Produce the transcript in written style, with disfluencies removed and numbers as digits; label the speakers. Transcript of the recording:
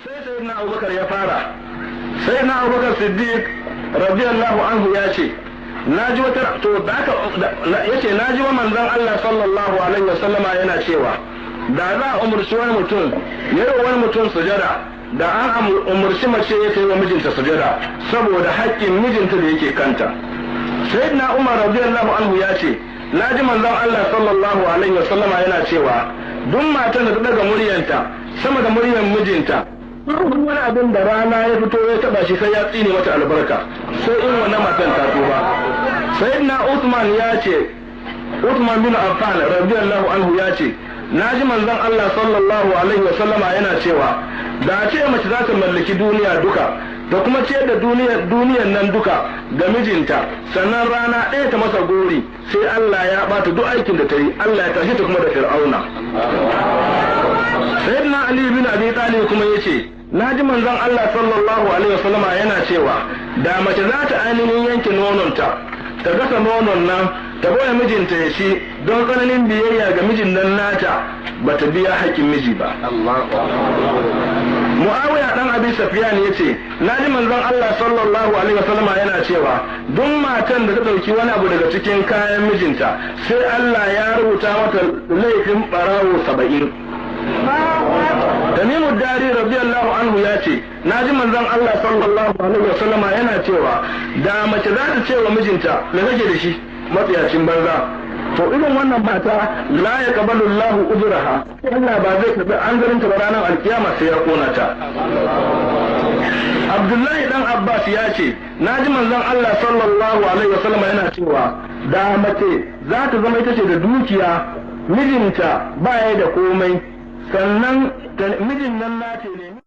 Speaker 1: Sai Sayyidina Abubakar ya fara. Sayyidina Abubakar Siddiq radiyallahu anhu ya ce, naji wata to da aka yace naji wa manzon Allah sallallahu alaihi wasallama yana cewa da za a umurci wani mutum yayi wani mutum sujada, da an umurci mace ta yi wa mijinta sujada saboda haƙƙin mijinta da yake kanta. Sayyidina Umar radiyallahu anhu ya ce, naji manzon Allah sallallahu alaihi wasallama yana cewa duk matan da ta daga muryanta sama da muryar mijinta, duk wani abin da rana ya fito ya taba shi sai ya tsine mata albarka, sai in wannan matan ta tuba. Sayyidina Uthman ya ce, Uthman bin Affan radiyallahu anhu ya ce, naji manzon Allah sallallahu alaihi wasallama yana cewa da ce mace za ta mallaki duniya duka da kuma ciyar da duniyan nan duka ga mijinta, sannan rana ɗaya ta masa gori, sai Allah ya bata duk aikin da ta yi, Allah ya tashi ta kuma da Fir'auna. Sayyidina Ali bin Abi Talib kuma yace, naji manzon Allah sallallahu alaihi wasallama yana cewa da mace za ta ainihin yanke nononta, ta gasa nonon nan, ta goya mijinta ya ci don tsananin biyayya ga mijin nan nata, bata biya haƙƙin miji ba. Muawiya dan Abi Sufyan yace, naji manzon Allah sallallahu alaihi wasallama yana cewa duk matan da ta dauki wani abu daga cikin kayan mijinta, sai Allah ya rubuta mata laifin barawo 70. Tamimu Dari radiyallahu anhu ya ce, naji manzon Allah sallallahu alaihi wasallama yana cewa da mace za ta ce wa mijinta, me kake da shi matsiyacin banza? To irin wannan mata la ya qabalu Allahu uzraha, Allah ba zai karbi anzarinta ba ranar alkiyama sai ya kona ta. Abdullahi dan Abbas ya ce, naji manzon Allah sallallahu alaihi wasallam yana cewa da mace za ta zama ita ce da dukiya, mijinta ba ya da komai, sannan mijin nan nata ne.